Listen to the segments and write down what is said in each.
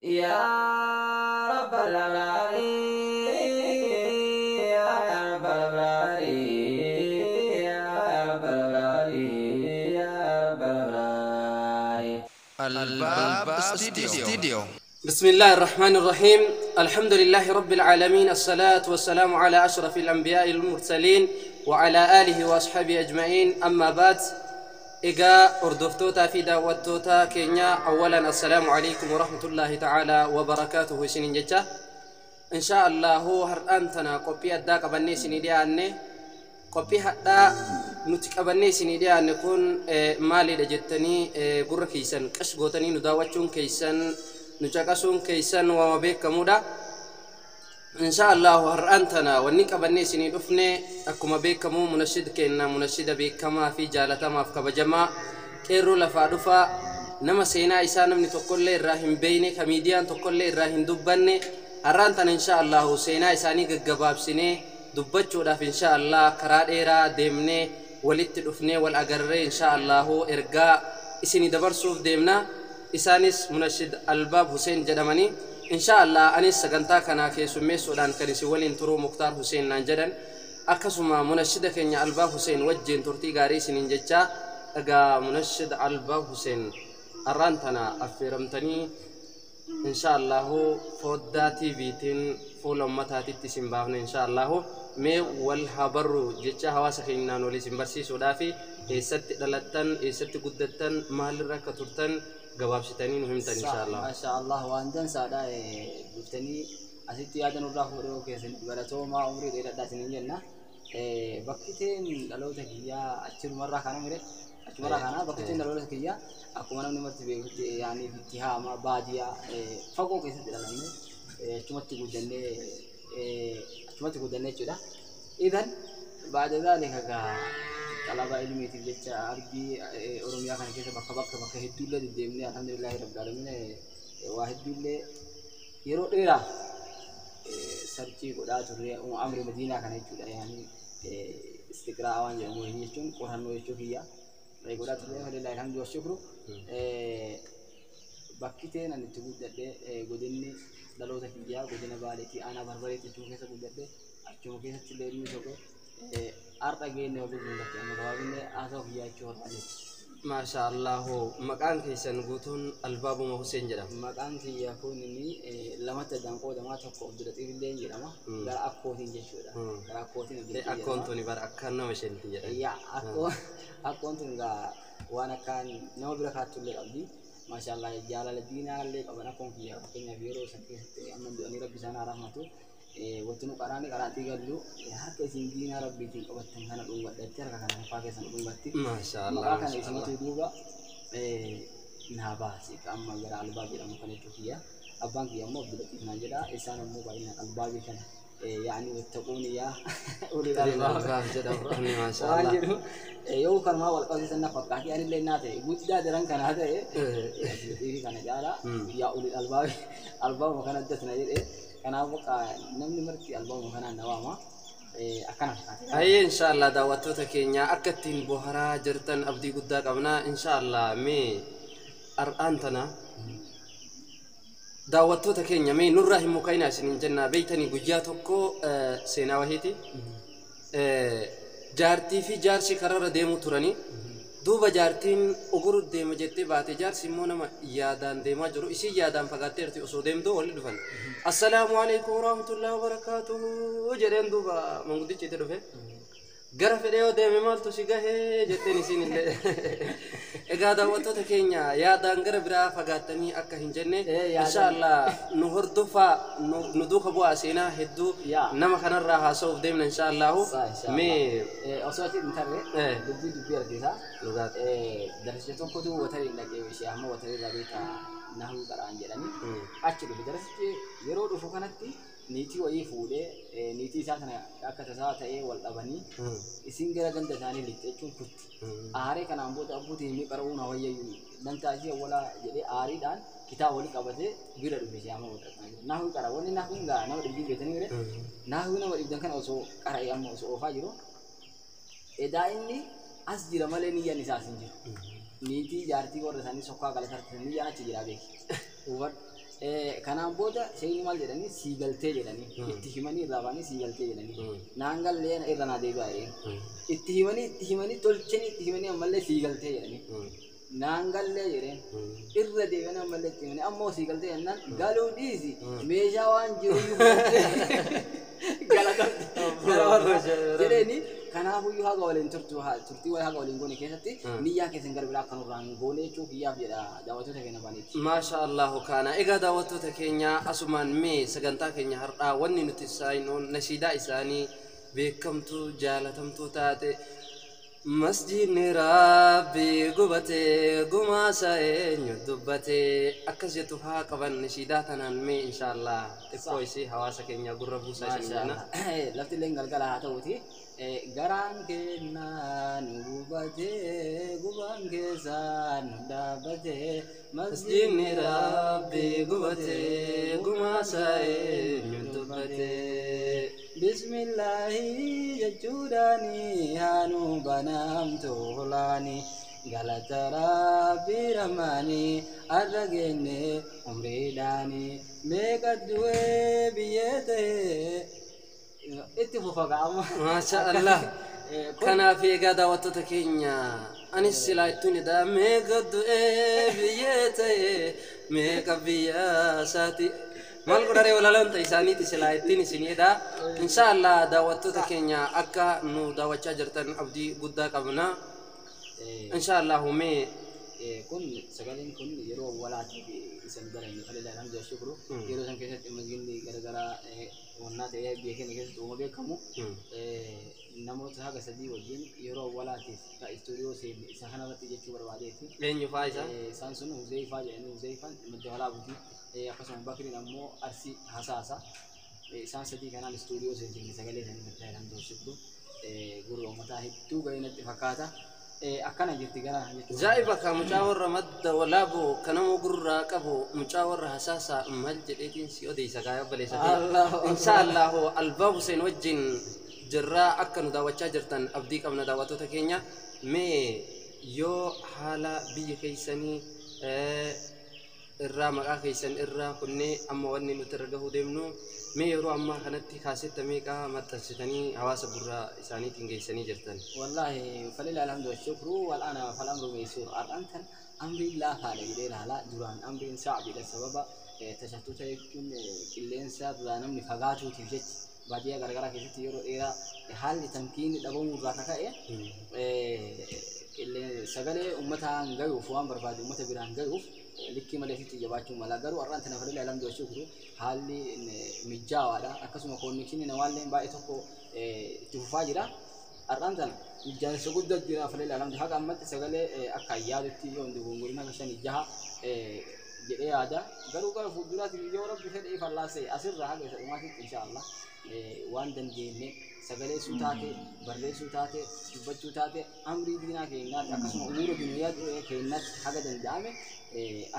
يا رب العالمين، يا رب العالمين، يا رب العالمين، يا رب العالمين. الباب استديو. بسم الله الرحمن الرحيم، الحمد لله رب العالمين، الصلاة والسلام على أشرف الأنبياء المرسلين وعلى آله وأصحابه أجمعين، أما بعد. Egaa hordoftootaa fi daawwattoota keenya، أولا السلام عليكم ورحمة الله تعالى وبركاته isiniin jecha. إن شاء الله har'aan tana qophii addaa qabannee isinii dhiyaanne. Qophii hadhaa nuti qabannee isinii dhiyaanne kun maalidha jettanii gurra keessan qash gootanii nu daawwachuun keessan, nu caqasuun keessan waama beekamuudha. إن شاء الله har'aan tana wanni qabannee isinii dhufne, akkuma beekamu, munashid keenna, munashida beekamaa fi jaalatamaaf kabajamaa, qeerroo lafaa dhufaa, nama seenaa isaa namni tokkollee irraa hin beeyne, ka miidiyaan tokkollee irraa hin dubbanne, har'aan tana إن شاء الله seenaa isaanii gaggabaabsinee dubbachuudhaaf إن شاء الله karaa dheeraa deemnee walitti dhufnee wal agarree إن شاء الله ergaa isinii dabarsuuf deemna. Isaanis Munashid Albaab Huseen jedhamanii. إن شاء الله anis sagantaa kanaa keessummeessuudhaan kan isin waliin turuu Muktaar Huseen naan jedhan. Akkasuma munashida keenya Albaab Huseen wajjin turtii gaarii isiniin jechaa. Egaa Munashid Albaab Huseen, har'aan tana affeeramtanii إن شاء الله foddaa TVtiin fuula ummataatitti isin baafne. إن شاء الله mee wal haa barru jecha hawaasa keenyaan wal isin barsiisuudhaafi, eessatti dhalattan, eessatti guddattan, maalirra akka turtan gabaabsitanii nu himtan إن شاء الله. ما شاء الله, waan dansaadha. Dhuftanii asitti yaada nurraa fuudhuu keessan galatoomaa, umrii dheeradhaa isiniin jenna. Bakki teen dhaloota kiyyaa achirumarraa kana mire, achumarraa kana bakki teen dhaloota kiyyaa akkuma namni marti beekutti yaani itti haama baadiyyaa fagoo keessatti dhalanne, achumatti guddannee jechuudha. إذن بعد ذلك gaa طلبة ilmiitiif jecha ardii Oromiyaa kana keessa bakka hedduullee deddeemnee, الحمد لله رب العالمين, waa hedduullee yeroo dheeraaf search godhaa turre amri madiinaa kana jechuudha. Yaani استقراء waan jedhamu wayii jechuun qorannoo jechuu kiyya godhaa turre. فلله الحمد والشكر, bakki teen ani itti guddadhe, godinni dhaloota kiyyaa godina Baaleetii, aanaa Barbareetti achuma keessa guddadhe. Achuma keessatti illee ilmi tokko har'a geenne waliin mul'atte. Amma gabaabinne haasa'u kiyyaa jechuu barbaadetti. ما شاء الله, maqaan keessan guutuun Albaabuma Huseen jedhama. Maqaan kiyya kun inni lamatti addaan qoodamaa, tokko Abdulaxiif illee jedhama. Gara akkootiin jechuudha. Gara akkootiin Abdulaxiif Akkoon jedhama. tuni bara akkaan nama isheetti jedhan. Yaa, akkoon tun gaa waan akkaan nama bira kaattullee qabdi. ما شاء الله, jaalala diinaa illee qaban akkoon kiyya. Fakkeenyaaf yeroo san keessatti amma du'anii, rabbi isaan haa rahmatu. Wanti nu qaraani qaraatii gallu, harka isin diinaa rabbiitiin qabattan kana dhungadhatti, harka kana afaa keessan dhungatti. ما شاء الله. Maqaa kana ما شاء isimatu الله. duuba naa baase amma gara Albaab jedhamu kana jechuu kiyya. Abbaan kiyya immoo Abdulaxiif naan jedha. Isaan immoo baay'inaan Albaabii kana yaani واتقون يا أولي الألباب الألباب jedha Qur'aanni, ما شاء waan الله. jedhu yoo kanumaa wal qabsiisan na fakkaati. Ani illee naa ta'e guddaa daran kanaa ta'e Abdulaxiif kana caala يا أولي الألباب, albaabuma kana addatna jedhe. Kanaaf bakka namni marti albaabuma kanaan na waama, akkana fakkaate. Hayyee, إن شاء الله daawwattoota keenya akka ittiin boharaa jirtan abdii guddaa qabna. إن شاء الله mee har'aan tana daawwattoota keenya mee nurraa hin mukainaa isiniin jenna. Beeytanii, guyyaa tokko seenaa wahiiti. Jaartii fi jaarsi kararra deemuu turanii, duuba jaartiin uguru deema jettee baate, jaarsi immoo nama yaadaan deemaa jiru, isii yaadaan fagaatteerti. Osoo deemtuu walitti dhufan. السلام عليكم ورحمة الله وبركاته jedheen. Duuba manguddichi itti dhufe. Gara fedhee yoo deeme maaltu si gahee jetteen isiin illee. Egaa daawwattoota keenya, yaadaan gara biraa fagaattanii akka hin jenne, Yaadaan- إن شاء الله nu hordofaa, nu duuka bu'aa. Seenaa hedduu nama kanarraa haasa'uuf deemna إن شاء الله. إن شاء الله. Mee Osoo achi hin tarre dubbii argisaa. Dhugaati. Darasicha tokkotu watarii dhaqee, ishee amma watarii irraa beekaa nahuu qara'an jedhanii achi dhufe. Darasichi yeroo dhufu kanatti niitii wayii fuudhee, niitii isaa kana akka tasaa ta'ee wal dhabanii, isin gara ganda isaanii lixxe jechuun kutti. Aaree kanaan booda abbuutiin himee qara'uu na wayyayyuu dantaa ishee awwalaa jedhee aariidhaan kitaaba walii qabatee bira dhufe. Ishee amma wal nahuu qara, wanni nahuun gaa nama dhibdii beekanii bire, nahuu nama dhibdan kana osoo qara'ee amma osoo oofaa jiru, edaa inni as jira malee niyyaan isaa as hin jiru. Niitii jaartii warra isaanii sokkaa galatarti niyyaan achi jira beeki. Hubadhu. Kanaan booda sheeyni maal jedhanii sii galtee jedhanii itti himanii irraa baanii sii galtee jedhanii naan gallee irra naa deebi'aa jedhanii itti himanii tolchanii itti himanii ammallee sii galtee jedhanii naan gallee jedheen irra deebi'anii ammallee itti himanii ammoo sii galtee jennaan galuu dhiisi meeshaa waan jiru jedheeni kanaafuyyuu haga waliin turtii wal haga waliin goone keessatti niyyaa keessan gara biraa akka nurraa hin goone jechuun kiyyaaf jedha daawwattoota keenya baaniiti. Maasha Allahu kana egaa daawwattoota keenya asumaan mee sagantaa keenya har'aa wanni nuti isaanii nashiidaa isaanii beekamtuu jaalatamtuu taate masjidni rabbi gubate gumaasa eenyu dubbate akkas jettu haa qaban nashiidaa tanaan mee inshaallah xiqqoo isii hawaasa keenya gurra buusaa isin jenna. Lafti illee galgala haa ta'uuti. Garaan kennaa nu gubatee gubaan keessaa nu dhaabbatee masjidni rabbi gubatee gumaasa eenyu dubbate. Bismillaahi jechuudhaani haanu banamtu holaani galata rabbi rahmaani har'a geenne umriidhaani meeqa du'ee biyyee ta'ee itti fufa ga'ama. Maasha Allah. Kanaaf egaa daawwattoota keenya anis silaa ittuun jedha meeqa du'ee biyyee ta'ee meeqa biyya isaati maal godharee walaloon ta'e isaaniiti silaa ittiin isin jedha. Insha Allah daawwattoota keenya akka nu daawwachaa jirtan abdii guddaa qabna. Insha Allah mee kun sagaleen kun yeroo awwaalaatiif isan dalagnu falilaa alhamdu shukru yeroo san keessatti masjidni garagaraa wannaa ta'ee biyya keenya keessatti uuma beekamu namoota haga sadii wajjin yeroo awwaalaatiif ka istuudiyoo seenne isa kanarratti jechuu barbaadeeti. Eenyu faa isaa? Isaan sun Huzeeyfaa jedhanii Huzeeyfaan madda walaabuuti akkasuma Bakriin ammoo Arsii Hasaasa isaan sadii kanaan istuudiyoo seensifne sagalee isaanii falilaa alhamdu shukru gurra uummataa hedduu gahee natti fakkaata. Akkana jirti gara jechuudha. Jaa'iba ka mucaa warra madda walaabu kanama gurraa qabu mucaa warra hasaasa maal jedheetiin si odeessa gaa obboleessa kee. Insha Allahu Albaab Hussein wajjin jirraa akka nu daawwachaa jirtan abdii qabna daawwattoota keenya mee yoo haala biyya keessanii irraa maqaa keessan irraa kunnee amma wanni nuti irra gahuu deemnu mee yeroo ammaa kanatti kaasetta meeqaa maxxansitanii hawaasa gurraa isaaniitiin geessanii jirtan. Wallahi falilaa alhamdu washukru wal'aana falamru meesur har'aan amriin laafaadha jedhee ilaala duraan amriin sa'abiidha sababa tashattoota jechuun qilleensa irraa namni fagaatuutiif jecha baadiyyaa garagaraa keessatti yeroo dheeraa haalli tamkiinni dhabamuu irraa kaka'e sagalee uummataan gayuuf waan barbaade uummata biraan gayuuf likkii malee sitti jabaachuu mala garuu har'aan tana falilaa alhamdu washukru haalli mijaawaadha akkasuma koonnekshinii namaallee baay'ee tokko itti fufaa jira har'aan tana mijaa'insa guddaa jira falilaa alhamdu haga ammatti sagalee akka yaadutti yoo hundi gongoriin haga shanii jaha jedhee yaada garuu gara fuulduraatti yoo rabbi fedhe ifallaase asirraa haga isa dhumaatitti inshaallah waan dandeenye sagaleessuu taate barreessuu taate dubbachuu taate amrii diinaa keenyaatti akkasuma umuura duniyaa keenyaatti haga danda'ame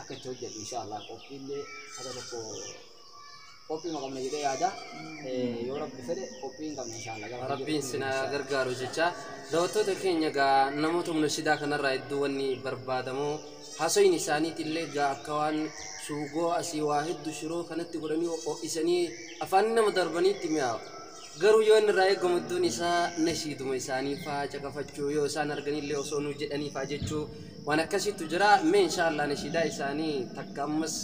akka itti hojjedhu inshaallah qophiillee haga tokko qophii qabna jedhee yaada yoo rabbi fedhe qophii hin qabne inshaallah. Rabbiin sina gargaaru jecha daawwattoota keenya gaa namoota munashidaa kanarraa hedduu wanni barbaadamu haasoyin isaaniitillee gaa akka waan suugoo asii waa hedduu shiroo kanatti godhanii ho'isanii afaan nama darbaniitti mi'aawu. Garuu yoo inni irraa eegamu hedduun isaa nashiiduma isaanii faa caqafachuu yoo isaan arganillee osoo nu jedhanii faa jechuu waan akkasittu jira mee inshaallah nashiidaa isaanii takka ammas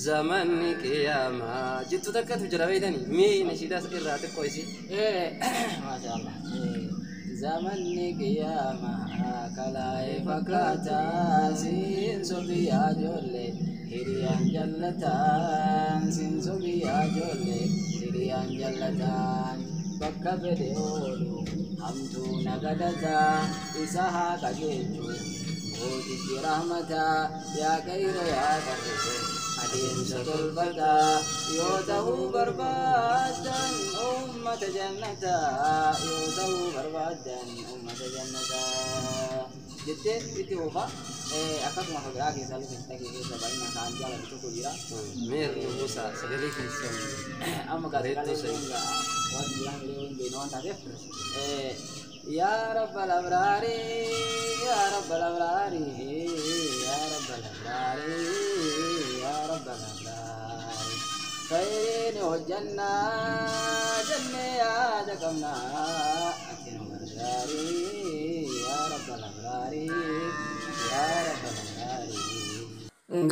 zamanni qiyaamaa jettu takkatu jira beektanii mee nashiidaa irraa xiqqoo isii. Maasha Allah. Zamanni qiyaamaa kalaa'ee fakkaataa siin sobiyaa ijoollee hiriyaan jallataan siin sobiyaa ijoollee hiriyaan jallataan bakka fedhe oolu hamtuu nagadataa isa haa qajeelchu gootichi rahmataa yaa qayro yaa qarrise adeemsa tolfataa yoo ta'uu barbaaddan ummata jannataa yoo ta'uu barbaaddan ummata jannataa jettee itti fufa akkasuma fagaraa keessaa luka dhagee keessa baay'inaan ta'an jaalatu tokko jira. Meerri buusa sagalee keessan Amma gaazexaalee waan jiraan illee waan beeknu waan taateef yaa rabbal abraari yaa rabbal abraari yaa rabbal abraari yaa rabbal abraari. Khayriin hojjannaa jennee yaada qabnaa, ati nu gargaarii yaa rabbal abraarii, yaa rabbal abraarii.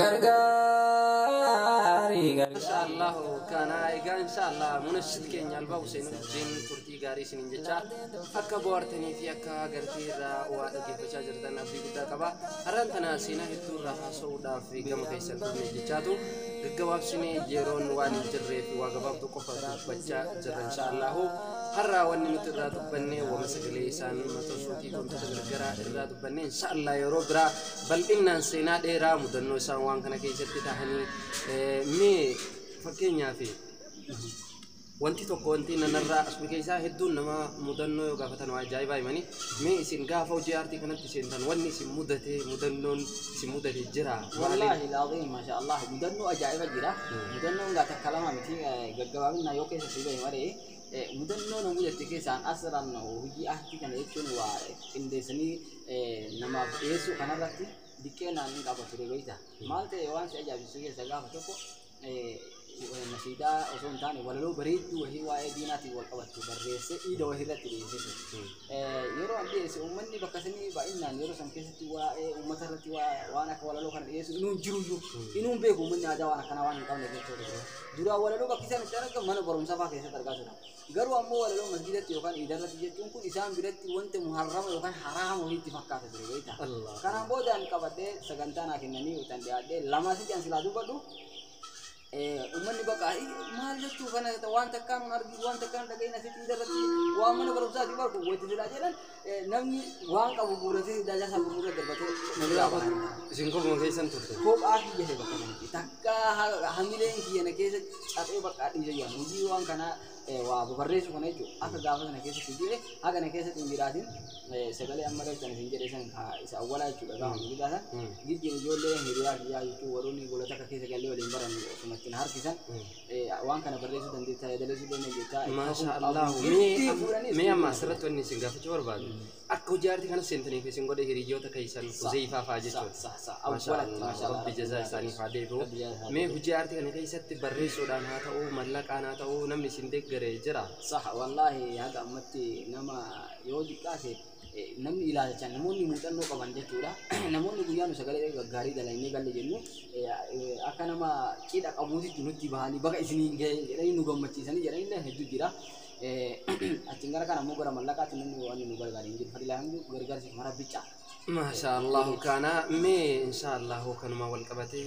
Gargaarii gargaarii. Insha Allah kana egaa insha Allah munashid keenya Albaa Hussein wajjin turtii gaarii isiniin jecha akka bohaartanii fi akka gartee irraa waa dhaggeeffachaa jirtan abdii guddaa qaba. Har'aan tana seenaa hedduu irraa haasa'uudhaaf gama keessan dhufne jechaatu gaggabaabsinee yeroon waan hin jirreef waa gabaabduu qofa dubbachaa jirra insha Allahu. Har'a wanni nuti irraa dubbanne wama sagalee isaan maxxansuutii wantoota garagaraa irraa dubbanne. Insha Allah yeroo biraa bal'innaan seenaa dheeraa mudannoo isaan waan kana keessatti tahanii mee fakkeenyaaf wanti tokko wanti nanarraa asuma keessaa hedduun nama mudannoo yoo gaafatan waa ajaa'ibaa himanii. Mee isin gaafa hojii aartii kanatti seentan wanni isin mudate, mudannoon isin mudate jira? والله العظيم ما شاء الله mudannoo ajaa'iba jira. Mudannoon gaa takka lama miti, gaggabaabinaa yoo keessa si bahe malee mudannoo na mudatte keessaan asirraan hojii aartii kana jechuun waa qindeessanii namaaf dhiyeessuu kanarratti diqqee naan hin qaba ture beekta. Maal ta'e, waan si ajaa'ibsiisu keessa gaafa tokko nashiidaa osoo hin taane walaloo bareedduu wahii waa'ee diinaatiin wal qabattu barreessee iida wahii irratti dhiyeessee ture. Yeroo an dhiyeesse uummanni bakka sanii baay'inaan yeroo san keessatti waa'ee uummata irratti waan akka walaloo kana dhiyeessu inuun jiruyyuu inuun beeku, uummanni aadaa waan akkanaa waan hin qabne jechuudha. Duraan walaloo bakki isaan itti argamu mana barumsaa fa'aa keessatti argaa turan. Garuu ammoo walaloo masgidatti yookaan iidarratti jechuun kun isaan biratti wanta muharrama yookaan haraama wayiitti fakkaata ture beektaa. Kanaan booda an qabadhee sagantaa naa kennanii utan dhiyaadhee lama sitti an silaa dubbadhu uummanni bakka maal jechuu kana waan takkaan hin arginu, waan takkaan dhaga'in, asitti iidarratti waan mana barumsaati barku wayita silaa jedhan namni waan qabu guuratee daajaa isaa gurguree darbatee na biraa bahan. Isin kopuma keessan turte. Kophaa kiyya ta'e bakka kanatti takka hamileen kiyya na keessa caphee bakka dhiise jedhan hojii waan kanaa waa babarreessu kana jechuudha. Akka gaafa sana keessatti du'e haga na keessatti hin jiraatin sagalee amma reeftan isin jedhe san isa awwalaa jechuudha. Gaafa guddaa san gijjiin ijoollee hiriyaa kiyyaa jechuun warroonni golota akka keessa gallee waliin baran osuma ittiin harkisan waan kana barreessuu dandeettaa, yaadaleessuu dandeettaa. Maasha Allah. Mee amma asirratti wanni isin gaafachuu barbaadu akka hojii aartii kana seentaniif isin godhe hiriyoota keessan Huzeeyfaa fa'aa jechuudha. Maasha Allah. Rabbi jazaa isaaniif haa deebi'u. Mee hojii aartii kana keessatti barreessuudhaan haa ta'u, mallaqaan haa ta'u, namni isin deeggare jira? Sax, wallaahi haga ammatti nama yoo xiqqaate namni ilaalcha namoonni muuxannoo qaban jechuudha. Namoonni guyyaa nu sagalee gaggaarii dalagnee galle jennu akka nama cidha qabuutitti nutti bahanii baga isiniin gahe jedhanii nu gammachiisanii jedhanii illee hedduu jira. Achiin gara kana ammoo gara mallaqaatti namni waan nu gargaare hin jiru. Fadilaa hamdu gargaarsi mara bicha. Maasha Allahu. Kana mee insha Allahu kanuma wal qabate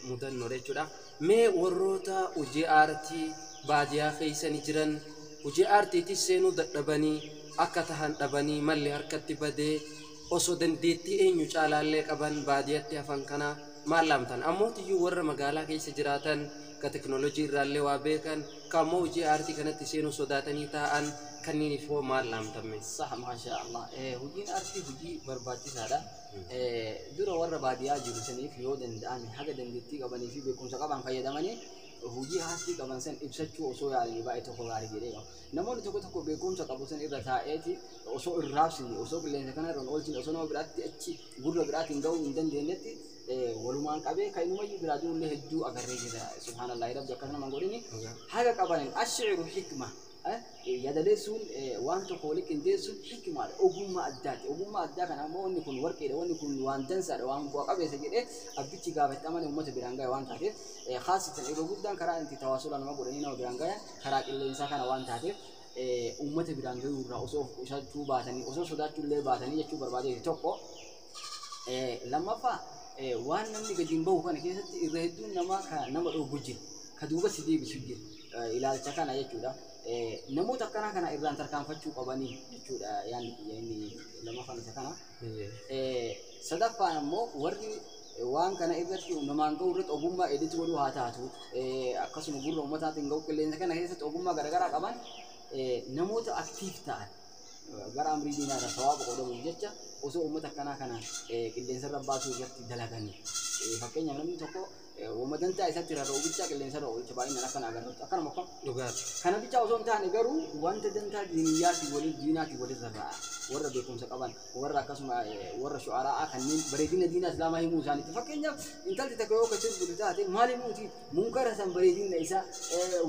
mudannoodha jechuudha. Mee warroota hojii aartii baadiyaa keessanii jiran, hojii aartiitis seenuu dadhabanii, akka tahan dhabanii, malli harkatti badee, osoo dandeettii eenyu caalaallee qaban baadiyyaatti hafan kana maal laamtan? Ammootiyyuu warra magaalaa keessa jiraatan ka teknoolojii irraallee waa beekan ka ammoo hojii aartii kanatti seenuu sodaatanii taa'an kanniiniif hoo maal laamtame? Sax, maasha Allah. Hojiin aartii hojii barbaachisaadha. Dura warra baadiyyaa jiru saniif yoo danda'ame haga dandeettii qabanii fi beekumsa qaban fayyadamanii hojii aartii qaban san ibsachuu osoo yaalanii baay'ee tokko gaarii jedhee qabu. Namoonni tokko tokko beekumsa qabu san irra taa'eeti osoo irraabsine, osoo qilleensa kana irra hin oolchine, osoo nama biraatti achi gurra biraatiin gahuu hin dandeenyetti walumaan qabee kan inumayyuu biraa jirullee hedduu agarree jira. Subhaanallahi, rabbi akkas nama hin godhini. Haga qabaniin الشعر حكمة, yaadaleessuun, waan tokko walitti qindeessuun hikmaadha, ogummaa addaati. Ogummaa addaa kana ammoo wanni kun warqeedha, wanni kun waan dansaadha, waan bu'a qabeessa jedhee abbichi gaafa itti amane uummata biraan gahe waan taateef, haasatan yeroo guddaan karaa itti tawaasula nama godhanii nama biraan gahan karaa qilleensaa kana waan taateef, uummata biraan gahuu irraa osoo of qusachuu baatanii, osoo sodaachuu illee baatanii jechuu barbaadeeti tokko. Lammaffaa, waan namni gadi hin bahu kana keessatti irra hedduun namaa ka nama dhoowwu jira, ka duuba si deebisu jira, ilaalcha kana jechuudha. Namoota akkanaa kana irraan tarkaanfachuu qabanii jechuudha yaadni kiyya inni lammaffaan isa kana. Sadaffaan ammoo warri waan kana irratti namaan ga'u irratti ogummaa edit godhuu haa taatu, akkasuma gurra uummataatiin ga'u qilleensa kana keessatti ogummaa garaagaraa qaban, namoota active ta'an gara amrii diinaa irraa sawaaba qoodamuuf jecha osoo uummata akkanaa kana qilleensa irra baasuu irratti dalaganii. Fakkeenyaaf namni tokko Wama dantaa isatti rarra'u bichaa qilleensa irra oolcha baay'inaan akkana agarrutti akkanuma akkam. Dhugaadha. Kana bichaa osoo hin taane garuu wanta dantaa diiniyyaatii waliin diinaatii waliin rarra'a. Warra beekumsa qaban, warra akkasuma warra shu'araa kanneen bareedina diinaa islaamaa himuu isaaniiti. Fakkeenyaaf intalti takka yoo akkasii bulu taate maal himuuti? Munkara san bareedina isaa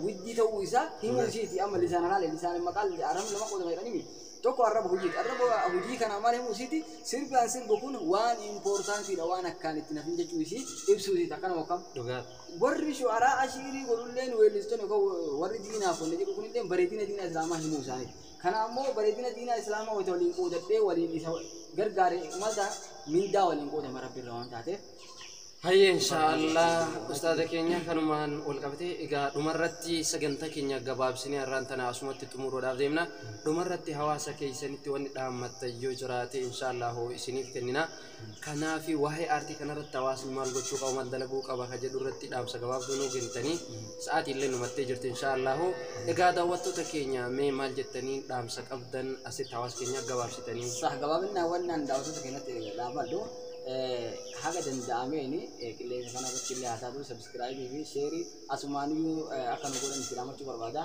widdii ta'uu isaa himuu isiiti. Amma lisaan halaal lisaan maqaan arrabni lama qoodama jedhanii tokko arraba hojiiti. Arraba hojii kana maal himuu isiiti? Sirbaan sirbu kun waan importantiidha, waan akkaan itti nafin jechuu isii ibsuu isiiti akkanuma akkam. Dhugaadha. Warri shu'araa ashiirii godhulleen weellistoonni yookaan warri diinaaf wanna jedhu kunillee bareedina diinaa islaamaa himuu isaaniiti. Kana ammoo bareedina diinaa islaamaa wayita waliin qoodadhee waliin isa gargaare maal ta'a mindaa waliin qoodama rabbi irraa waan taateef. Hayyee, inshaallah ustaaza keenya, kanumaan wal qabatee egaa dhumarratti sagantaa keenya gabaabsinee har'aan tana asumatti xumuruudhaaf deemna. Dhumarratti hawaasa keessanitti wanni dhaammattan yoo jiraate inshaallah hoo isiniif kennina. Kanaafi waa'ee aartii kanarratti hawaasni maal gochuu qaba, maal dalaguu qaba ka jedhu irratti dhaamsa gabaabduu nuu kennitanii sa'aatii illee numattee jirti inshaallah. Egaa daawwattoota keenya mee maal jettanii dhaamsa qabdan asitti hawaasa keenya gabaabsitanii? Sah, gabaabinaan wannan daawwattoota keenyatti dhaabadhu haga danda'ameen qilleensa kana irratti illee haa taatu subscribe fi share asumaaniyyuu akka nu godhan itti dhaamachuu barbaada.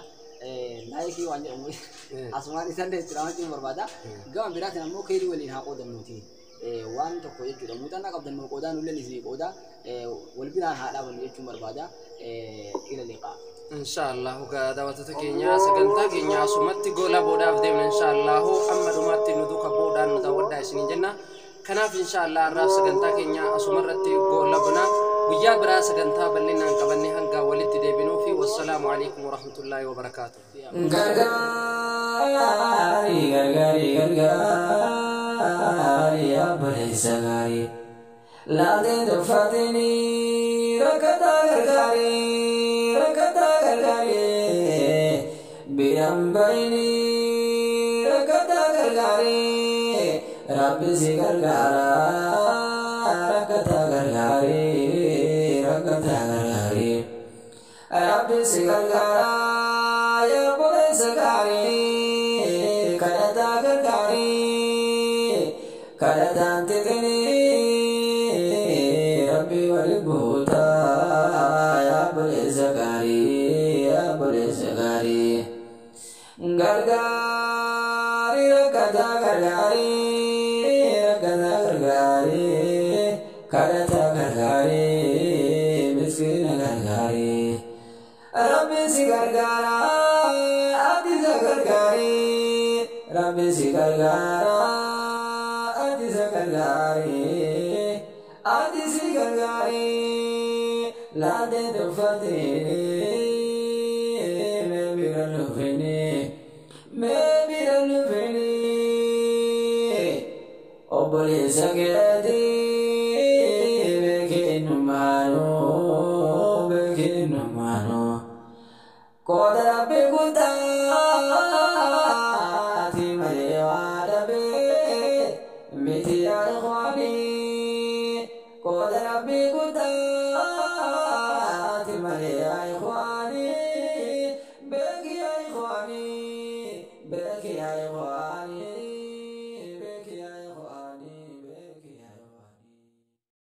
Like waan jedhamu asumaan isallee itti dhaamachuu barbaada. Gama biraatiin ammoo keerii waliin haa qoodamnuuti. Waan tokko jechuudha. Muuxannaa qabdan nuu qoodaa, nullee isinii qoodaa, wal biraan haa dhaabannu jechuun barbaada. Ila liqaa. Inshaallah gaa daawwattoota keenya, sagantaa keenya asumatti gola boodaaf deemna inshaallah. Amma dhumaatti nu duuka boodaan nu daawwadhaa isiniin jenna. Kanaaf inshaallah har'aaf sagantaa keenya asumarratti goolabna. Guyyaa biraa sagantaa bal'inaan qabannee hanga walitti deebinuu fi wassalaamu alaikum warahmatullaahi wabarakaatu. Gargaari, gargaari, gargaari, obboleessa gaarii. Laatiin tuffatini rakkataa gargaari, rakkataa gargaari. Biraan bayini rakkataa gargaari. Rabbi si gargaara rakkataa gargaari, rakkataa gargaari. Rabbi si gargaara yaa obboleessa gaarii, kadhataa gargaarii, kadhataan xixiinii Rabbi wali guutaa yaa obboleessa gaarii, yaa obboleessa gaarii. Gargaari rakkataa gargaarii, rakkataa gargaarii, kadhataa gargaarii, miskiina gargaarii. Rabbi si gargaara ati isa gargaarii, Rabbi si gargaara ati isa gargaarii, ati si gargaarii. Laatiin tuffatini mee bira dhufini, mee bira dhufini. Obboleessa keetii beekinnumaanuu, beekinnumaanuu. Qooda rabbi guddaati malee waa dhabee miti yaa ikhwaanii. Qooda rabbi guddaati malee yaa ikhwaanii. Beeki yaa ikhwaanii, beeki yaa ikhwaanii.